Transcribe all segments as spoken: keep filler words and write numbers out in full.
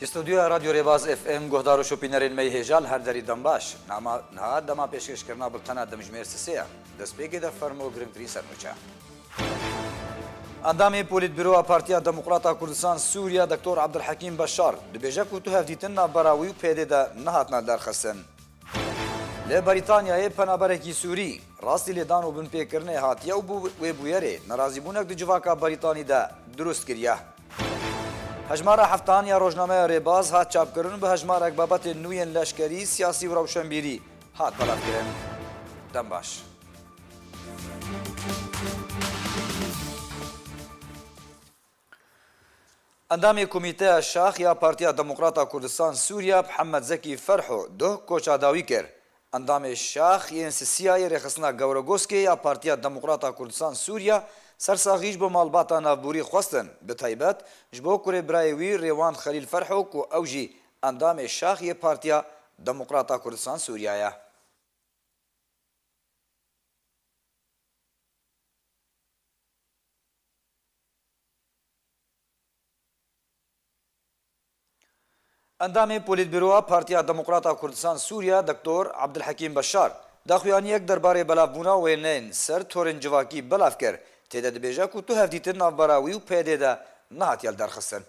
Stûdyoya Radyo Rêbaz F M, guhdar û şopînerên me yê hêja li her derî dem baş. Nama niha dema pêşkêşkirina bultena demjimêr sisê ye. Destpêkê de fermo girîngtirîn sernûçe. Endamê Polîtbîroya Partiya Demokrata Kurdistan Sûriye Doktor Abdulhekîm Beşar dibêje ku tu hevdîtin navbera wî û P Y D de nehatine derxistin. Li Brîtanyayê penaberekî Sûrî rastî lêdan û binpêkirinê hatiye û bi wê bûyerê nerazîbûnek di civaka Brîtanî de dirust kiriye. Hejmara heftan ya rojnameya Rêbaz hat çapkirin û bi hejmarek babetên nû yên leşkerî, siyasî û rewşenbîrî hat belavkirin. Dem baş. Endamê Komîteya Şax ya Partiya Demokrata Kurdistan Sûriye Mihemed Zekî Ferho duh koça dawî kir. Endamê Şax yên sisiya yê Rêxistina Gewregoskê ya Partiya Demokrata Kurdistan Sûriye sersaxî ji bo malbata navborî xwestin, bi taybet ji bo kurê birayê wî Rêwan Xelîl Ferho ku ew jî endamê Şax yê Partiya Demokrata Kurdistan Sûriye ye. Endamê Polîtbîroya Partiya Demokrata Kurdistan Sûriye Doktor Abdulhekîm Beşar daxuyaniyek derbarê belavbûna wêneyên ser torên civakî belav kir. Tê de dibêje ku tu hevdîtin navbera wî û P Y D de nehatiye lidarxistin.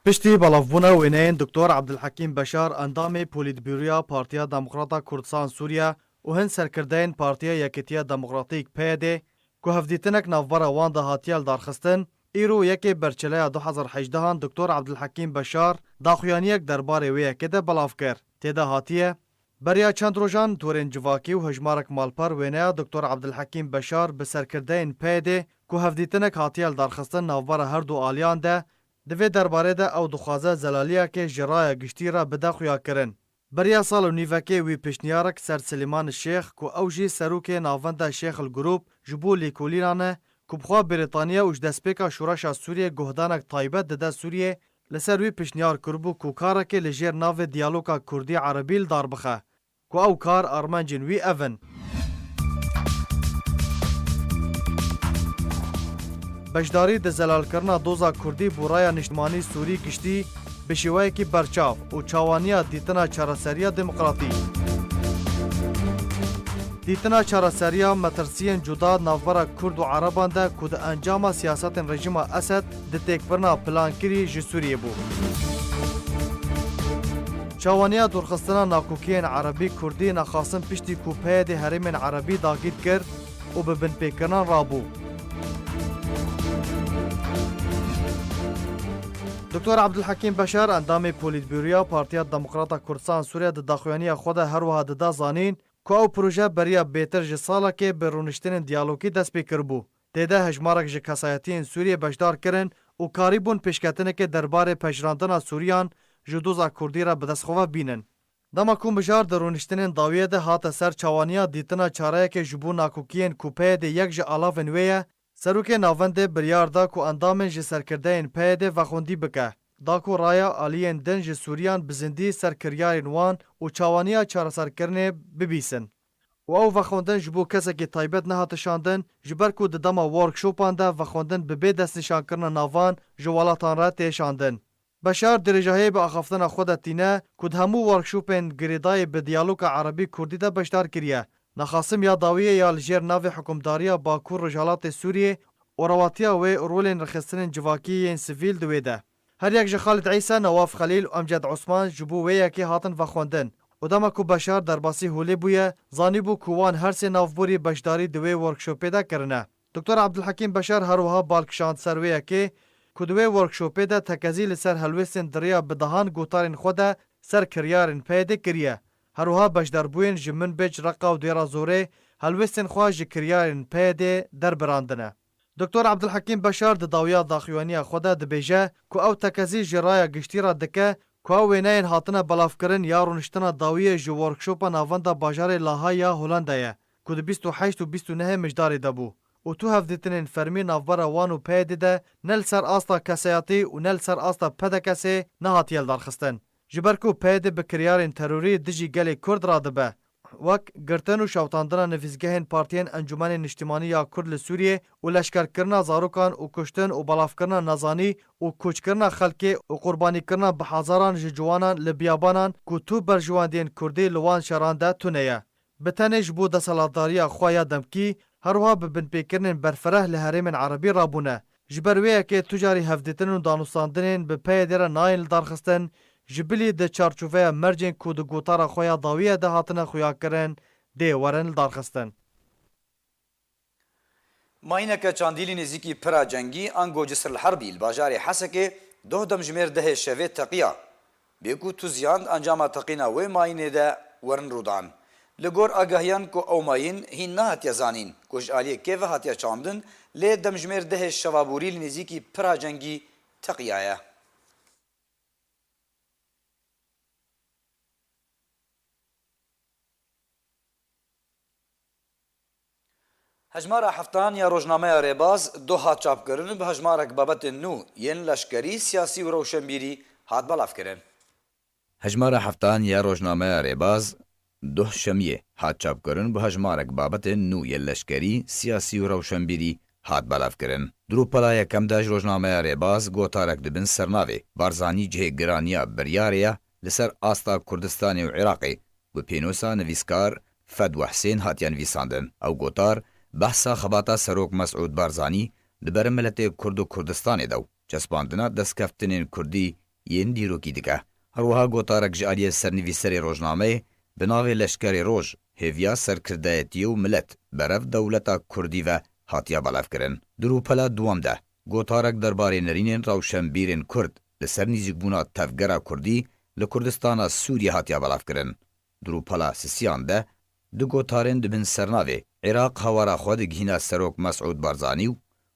Piştî belavbûna wêneyên Doktor Abdulhekîm Beşar, endamê Polîtbîroya Partiya Demokrata Kurdistan Sûriye û hin serkirdeyên Partiya Yekîtiya Demokratîk, P Y D, ku hevdîtinek navbera wan de hatiye lidarxistin, îro yekê berçileya du hezar hejdehan Doktor Abdulhekîm Beşar daxuyaniyek derbarê wê yekê de belav kir. Tê de hatiye, beriya çend rojan torên civakî û hejmarek malper wêneya Doktor Abdulhekîm Beşar bi serkirdeyên P Y D ku hevdîtinek hatiye lidarxistin navbera her du aliyan de, di vê derbarê de ew dixwaze zelaliyekê ji raya giştî re bide xuyakirin. Beriya sal û nîvekê wî pêşniyarek ser Silêman Şêx ku ew jî serokê navenda Şêx el Grûp ji bo lêkolînan e ku bi xwe Brîtanya û ji destpêka şoreşa Sûriyê guhdanek taybet dide Sûriyê, li ser wî pêşniyar kiribû ku karekê li jêr navê diyaloga Kurdî-Erebî li dar bixe, ku ew kar armencên wî ev in. Beşdarî di zelalkirina doza Kurdî bo raya niştimanî Sûrî giştî bi şêweyekî berçav û çawaniya dîtina çareseriya demokratî. Dîtina çareseriya metirsiyên cuda navbera Kurd û Ereban de ku di encama siyasetên rejîma Esed di têkbirina plankirî ji Sûriyê bû. Çawaniya dûrxistina nakokiyên Erebî Kurdî nexasin piştî ku P Y D herêmên Erebî dagîr kir û bi binpêkirinan rabû. Doktor Abdulhekîm Beşar, endamê Polîtbûroya Partiya Demokrata Kurdistan Sûriye di daxuyaniya xwe de her wiha dida zanîn ku ew proje beriya bêtir ji salekê bi rûniştinên diyalogî dest pê kiribû. Tê de hejmarek ji kesayetiyên Sûriyê beşdar kirin û karîbûn pêşketinekê derbarê pejirandina Sûriyan ji doza Kurdî re bi dest xwe ve bînin. Dema ku mijar di rûniştinên dawiyê de hate ser çawaniya dîtina çareyekê ji bo nakokiyên ku P Y D yek ji alavên wê ye, Serokê Navendê biryar da ku endamên ji serkirdeyên P Y D vexwendî bike, da ku raya aliyên din ji Sûriyan bi zindî ser kiryarên wan û çawaniya çareserkirinê bibîsin. Û ew vexwendin ji bo kesekî taybet nehate şandin, ji ber ku di dema workshopan de vexwendin bi bê destnîşankirina navan ji welatan re tê şandin. Beşar dirêjahiyê bi axaftina xwe de tîne ku di hemû workshopên girêdayî bi diyaloga Erebî Kurdî de beşdar kiriye. Nexasim ya dawiyê ya li jêr navê Hikûmdariya Bakur Rojhelatê Sûriyê û rewatiya wê û rolên rêxistinên civakî yên sivîl di wê de. Her yek ji Xalid Îsa, Newaf Xelîl û Emced Osman ji bo wê yekê hatin vexwendin û dema ku Beşar derbasî holê bûye, zanîbû ku wan her sê navborî beşdarî di wê workshopê de kirine. Doktor Abdulhekîm Beşar her wiha bal kişand ser wê yekê ku di wê workshopê de tekezî li ser helwêstên di riya bi dehan gotarên xwe de ser kiryarên P Y D kiriye. Her wiha beşdarbûyên ji Minbic, Reqa û Dêra Zorê helwêstên xwe ji kiryarên P Y D derbirandine. Doktor Abdulhekîm Beşar di dawiya daxuyaniya xwe de dibêje ku ew tekezî ji raya giştî re dike ku ew wêneyên hatine belavkirin ya rûniştina dawiyê ji workshopa navenda bajarê Lahey ya Holanda ye ku di bîst û heşt û bîst û nehê Mijdarê de bû û tu hevdîtinên fermî navbera wan û P Y D de ne li ser asta kesayetî û ne li ser asta P D K S'ê nehatiye lidarxistin. Ji ber ku P Y D bi kiryarên terorî dijî gelê Kurd radibe, wek girtin û şewitandina nivîsgehên partiyên Encûmenê Niştimanî ya Kurd li Sûriyê û leşkerkirina zarokan û kuştin û belavkirina nezanî û koçkirina xelkê û qurbanîkirina bi hezaran ji ciwanan li biyabanan ku tu berjewendiyên Kurdî li wan şeran de tune ye. Bi tenê ji bo desthilatdariya xwe ya demkî, her wiha bi binpêkirinên berfireh li herêmên erebî rabûne. Ji ber wê yekê tu carî hevdîtin û danûstandinên bi P Y D'ê re nayên lidarxistin, ji bilî di çarçoveya mercên ku di gotara xwe ya dawiye de hatine xuyakirin, dê werin lidarxistin. Mayîneke çandî li nêzîkî Pira Cengî, ango Cisr el Herbî, li bajarê Hesekê doh demjimêr dehê şevê teqiya. Bê ku tu ziyand encama teqîna wê mayînê de werin rûdan. Li gor agahiyan ku ew mayîn hîn nehatiye zanîn ku ji aliyê kê ve hatiye çandin, lê demjimêr dehê şeva borî li nêzîkî Pira Cengî teqiyaye. Hejmara heftan ya rojnameya Rêbaz doh hat çapkirin û bi hejmarek babetên nû yên leşkerî, siyasî û rewşenbîrî hat belavkirin. Hejmara heftan ya rojnameya Rêbaz doh şemiyê hat çapkirin û bi hejmarek babetên nû yên leşkerî, siyasî û rewşenbîrî hat belavkirin. Di rûpela yekem de ji rojnameya Rêbaz gotarek dibin sernavê Barzanî cihê giraniya biryarê ye li ser asta Kurdistanê û Iraqê, bi pênûsa nivîskar Fedwe Hisên hatiye nivîsandin. Ew gotar behsa xebata Serok Mesûd Barzanî di ber miletê Kurd û Kurdistanê de û çespandina destkeftinên Kurdî yên dîrokî dike. Her wiha gotarek ji aliyê sernivîserê rojnameyê bi navê Leşkerê Roj, hêviya serkirdayetiyê û milet berev dewleta Kurdî ve hatiye belavkirin. Di rûpela duwem de gotarek derbarê nerînên rewşenbîrên Kurd li ser nîzîkbûna tevgera Kurdî li Kurdistana Sûriyê hatiye belavkirin. Di rûpela sisiyan de du gotarên dibin sernavê Iraq hewara xwe digihîna Serok Mesûd Barzanî û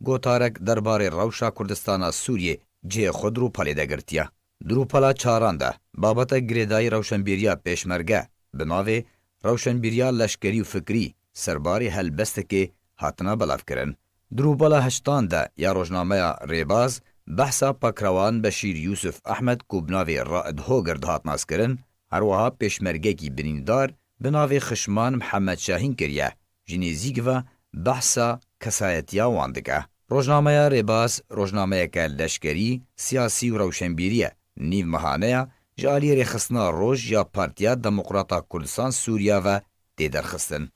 gotarek derbarê rewşa Kurdistana Sûriyê cihê xwe di rûpelê de girtiye. Di rûpela çaran de babeta girêdayî rewşenbîriya Pêşmerge bi navê rewşenbîriya leşkerî û fikrî serbarê helbestekê hatine belavkirin. Di rûpela heştan de ya rojnameya Rêbaz behsa Pakrewan Beşîr Yûsif Ehmed ku bi navê Raed Hogir dihat naskirin, her wiha pêşmergekî birîndar bi navê Xişman Mihemed Şahîn kiriye, ji nêzîk ve behsa kesayetiya wan dike. Rojnameya Rêbaz rojnameyeke leşkerî, siyasî û rewşenbîrî ye, nîv mehane ya, ji aliyê rêxistina roj ya Partiya Demokrata Kurdistan Sûriya ve tê derxistin.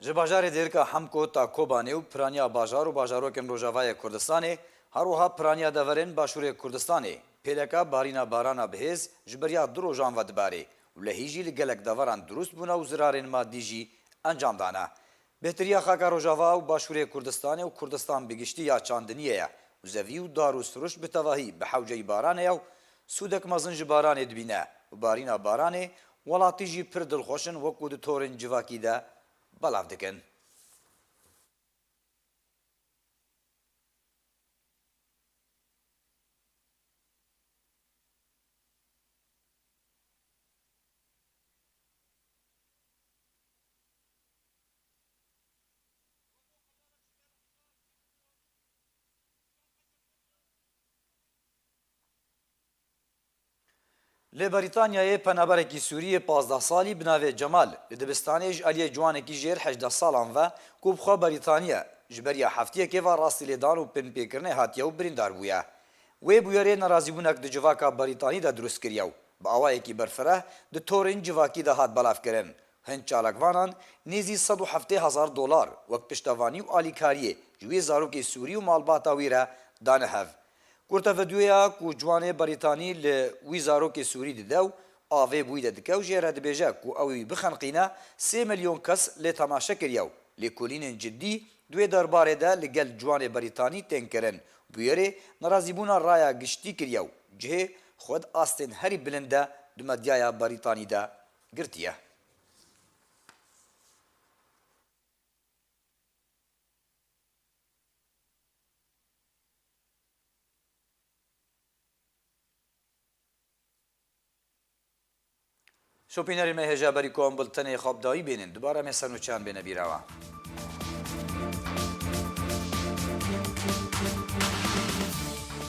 Ji bajarê Dêrika Hemko ta Kobanê û piraniya bajar û bajarokên Rojavayê Kurdistanê, her wiha piraniya deverên Başûrê Kurdistanê, pêleka barîna barana bihêz ji beriya du rojan ve dibarê û lehî jî li gelek deveran dirust bûne û zirarên madî jî encam dane. Bêhtiriya xaka Rojava û Başûrê Kurdistanê û Kurdistan bi giştî ya çandiniyê ye û zevî û dar û siruşt bi tevahî bi hewceyî baranê ye û sûdek mezin ji baranê dibîne û barîna baranê welatî jî pir dilxweş in, wekû di torên civakî de belav dikin. Li Brîtanyayê penaberekî Sûrî yê pazdeh salî bi navê Cemal li dibistanê ji aliyê ciwanekî jêr hejdeh salan ve ku bi xwe Brîtanî ye, ji beriya heftiyekê ve rastî lêdan û binpêkirinê hatiye û birîndar bûye. Wê bûyerê nerazîbûnek di civaka Brîtanî de dirust kiriye û bi awayekî berfireh di torên civakî de hat belavkirin. Hin çalakvanan nêzî sed û heftê hezar dolar wek piştevanî û alîkariyê ji wê zarokê Sûrî û malbata wî re dane hev. Kurte vîdeoya ku ciwanê Brîtanî li wî zarokê Sûrî dide û avê bi wî de dike û jê re dibêje ku ew ê wî bixeniqîne, sê milyon kes lê temaşe kiriye û lêkolînên cidî di wê derbarê de li gel ciwanê Brîtanî tên kirin. Bûyerê nerazîbûna raya giştî kiriye û cihê xwe di astên herî bilind de di medyaya Brîtanî de girtiye. Şopînerên me hêja berî ku em bultenê xwe bi dawî bênin, dubare em ê ser nûçeyan bêne bîra we.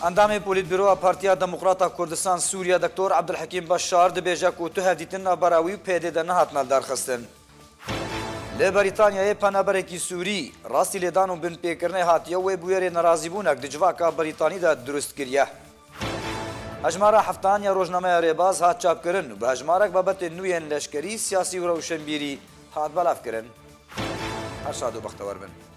Endamê Polîtbîroya Partiya Demokrata Kurdistan Sûriye Doktor Abdulhekîm Beşar dibêje ku tu hevdîtin navbera wî û P Y D de nehatine lidarxistin. Li Brîtanyayê penaberekî Sûrî rastî lêdan û binpêkirinê hatiye wê bûyerê nerazîbûnek di civaka Brîtanî de dirust kiriye. Hejmara heftan ya rojnameya Rêbaz hat çapkirin û bi hejmarek babetên nû yên leşkerî, siyasî û rewşenbîrî hat belavkirin. Her şad û bextewar bin.